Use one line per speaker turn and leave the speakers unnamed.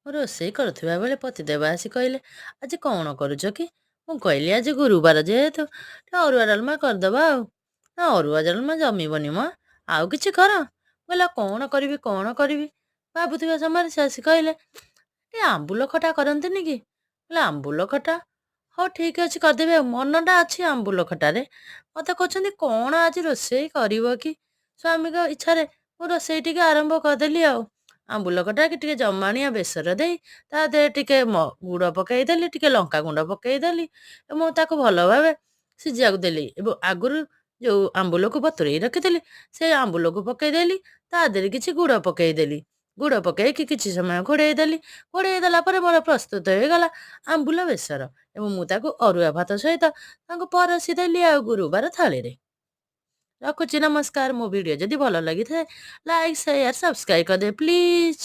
ମୁଁ ରୋଷେଇ କରୁଥିବା ବେଳେ ପତିଦେବ ଆସି କହିଲେ, ଆଜି କ'ଣ କରୁଛ କି? ମୁଁ କହିଲି, ଆଜି ଗୁରୁବାର ଯେହେତୁ ଟିକେ ଅରୁଆ ଡାଲମା କରିଦେବା। ଆଉ ନା, ଅରୁଆ ଡାଲମା ଜମିବନି ମ, ଆଉ କିଛି କର। ମୁଁ କହିଲି, ଆଉ କ'ଣ କରିବି, କ'ଣ କରିବି ଭାବୁଥିବା ସମୟରେ ସେ ଆସି କହିଲେ, ଟିକେ ଆମ୍ବୁଲ ଖଟା କରନ୍ତିନି କି? କହିଲେ, ଆମ୍ବୁଲ ଖଟା? ହଉ, ଠିକ୍ ଅଛି, କରିଦେବି। ଆଉ ମନଟା ଅଛି ଆମ୍ବୁଲ ଖଟାରେ। ମୋତେ କହୁଛନ୍ତି, କ'ଣ ଆଜି ରୋଷେଇ କରିବ କି? ସ୍ୱାମୀଙ୍କ ଇଚ୍ଛାରେ ମୁଁ ରୋଷେଇ ଟିକେ ଆରମ୍ଭ କରିଦେଲି। ଆଉ ଆମ୍ବୁଲ ଖଟା କି ଟିକେ ଜମାଣିଆ ବେସର ଦେଇ ତା ଦେହରେ ଟିକେ ଗୁଡ଼ ପକାଇଦେଲି, ଟିକେ ଲଙ୍କା ଗୁଣ୍ଡ ପକାଇଦେଲି ଏବଂ ତାକୁ ଭଲ ଭାବେ ସିଝିବାକୁ ଦେଲି। ଏବଂ ଆଗରୁ ଯେଉଁ ଆମ୍ବୁଲକୁ ବତୁରେଇ ରଖିଥିଲି, ସେ ଆମ୍ବୁଲକୁ ପକାଇଦେଲି। ତା ଦେହରେ କିଛି ଗୁଡ଼ ପକାଇଦେଲି। ଗୁଡ଼ ପକାଇକି କିଛି ସମୟ ଘୋଡ଼େଇ ଦେଲି। ଘୋଡ଼େଇ ଦେଲା ପରେ ମୋର ପ୍ରସ୍ତୁତ ହେଇଗଲା ଆମ୍ବୁଲ ବେସର ଏବଂ ମୁଁ ତାକୁ ଅରୁଆ ଭାତ ସହିତ ତାଙ୍କୁ ପରସି ଦେଲି ଆଉ ଗୁରୁବାର ଥାଳିରେ। ରଖୁଛି, ନମସ୍କାର। ମୋ ଭିଡ଼ିଓ ଯଦି ଭଲ ଲାଗିଥାଏ, ଲାଇକ୍, ସେୟାର, ସବସ୍କ୍ରାଇବ୍ କରିଦେବେ ପ୍ଲିଜ୍।